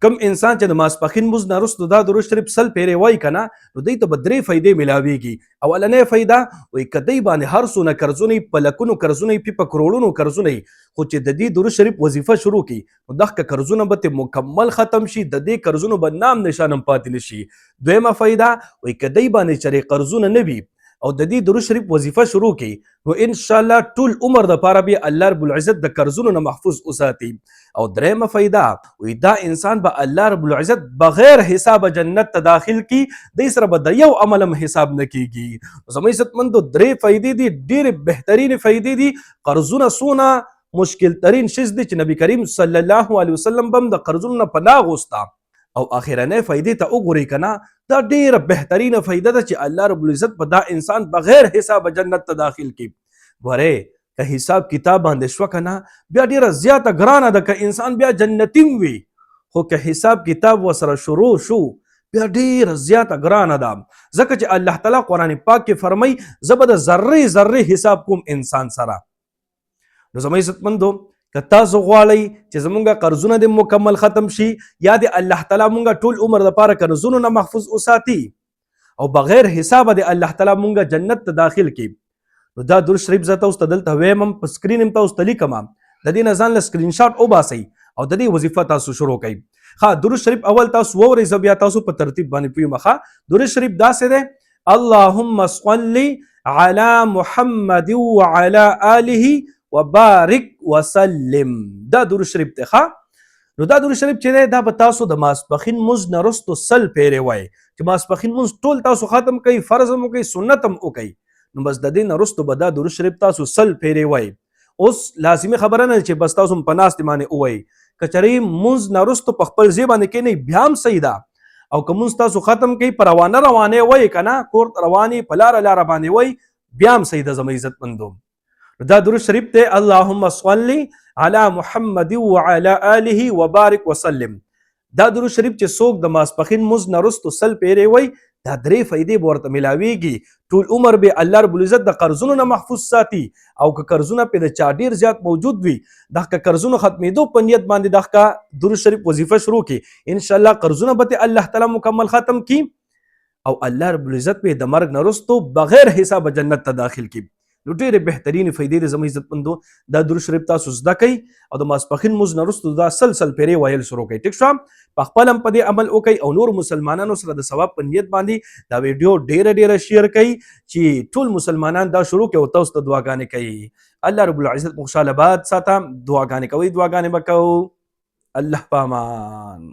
کم انسان چې د ماسپخین مونځ نه وروسته دا درود شریف 100 پیرې وایي که نه، نو دی ته به درې فایدې میلاویږي. اولنۍ فایده وایي که دی باندې هر څونه قرضونه وي، په لکونو قرضونه وي، په کروړونو قرضونه وي، خو چې د دې درود شریف وظیفه شروع کړي نو دغه قرضونه به ترې مکمل ختم شي، د دې قرضونو به نام نشان هم پاتې نه شي. دویمه فایده وایي که دی باندې چېرې قرضونه نه وي او د دې درود شریف وظیفه شروع کړي نو ان شاء الله ټول عمر د پاره به الله رب العزت د قرضونو نه محفوظ وساتي. او درېمه فایده وی دا انسان به الله رب العزت بغیر حساب جنت ته داخل کی، د سره به د یو عمل هم حساب نه کیږي. زموږ عزتمندو درې فایدې دي، ډېرې بهترینې فایدې دي. قرضونه څونه مشکل ترین شیز دی چې نبی کریم صلی الله علیه وسلم به هم د قرضونو نه پناه غوسته. او اخرنۍ فایدې ته وګورئ که نه، دا ډېره بهترینه فایده ده چې الله رب العزت به دا انسان بغیر حساب جنت ته داخل کړي. ګورئ که حساب کتاب باندې شوه که نه، بیا ډېره زیاته ګرانه ده که انسان بیا جنتي هم وي، خو که حساب کتاب ورسره شروع شو بیا ډېره زیاته ګرانه ده. ځکه چې الله تعالی قرآن پاک کې فرمایي زه به د ذرې ذرې حساب کوم انسان سره. نو زموږ عزتمندو که تاسو غواړئ چې زمونږ قرضونه دې مکمل ختم شي، یا دې الله تعالی مونږ ټول عمر دپاره قرضونو نه محفوظ وساتي او بغیر حسابه دې الله تعالی مونږ جنت ته داخل کړي، نو دا درود شریف زه تاسو ته دلته وایم، په سکرین هم تاسو ته لیکم، د دې نه ځان له سکرین شاټ وباسئ او د دې وظیفه تاسو شروع کړئ. ښه درود شریف اول تاسو واورئ، زه بیا تاسو په ترتیب باندې پوه یم. ښه درود شریف داسې دی: اللهم صل على محمد وعلى آله وبارک وسلم. دا درود شریف دی. ښه نو دا درود شریف چې دی دا به تاسو د ماسپښین مونځ نه وروسته 100 پیرې وایئ، چې ماسپښین مونځ ټول تاسو ختم کړئ، فرض هم وکړئ، سنت هم وکړئ، نو بس د دې نه وروسته به دا درود شریف تاسو 100 پیرې وایئ. اوس لازمي خبره نه چې بس تاسو په ناستې باندې ووایئ، که چېرې مونځ نه وروسته په خپل ځای باندې کښېنئ بیا هم صحیح ده، او که مونځ تاسو ختم کړئ په روانه روانې وایئ که نه، کور ته روانې په لاره لاره باندې وایئ بیا هم صحیح ده زما عزتمندو. دا درود شریف دی: اللهم صل علی محمد وعلى آله وبارک وسلم. دا درود شریف چې څوک د ماسپښین مونځ نه وروسته 100 پیرې وایي، دا درې فایدې به ورته میلاویږي. ټول عمر به الله رب العزت د قرضونو نه محفوظ ساتي، او که قرضونه پې د چا ډېر زیات موجود وي، دغه قرضونو ختمېدو په نیت باندې دغه درود شریف وظیفه شروع کړي، انشاءالله قرضونه به ترې الله تعالی مکمل ختم کړي او الله رب العزت به د مرګ نه وروسته بغیر حسابه جنت ته داخل کړي. نو ډېرې بهترینې فایدې دي زموږ عزتمندو. دا درود شریف تاسو زده کړئ او د ماسپښین مونځ نه وروسته دا 100 100 پیرې ویل شروع کړئ. ټیک شوه؟ په خپل هم په دې عمل وکړئ او نور مسلمانانو سره د ثواب په نیت باندې دا ویډیو ډېره ډېره شیر کړئ چې ټول مسلمانان دا شروع کړي او تاسو ته دعاګانې کوي. الله رب العزت مو خوشحاله باد ساته. دعاګانې کوئ، دعاګانې به کوو. الله پامان.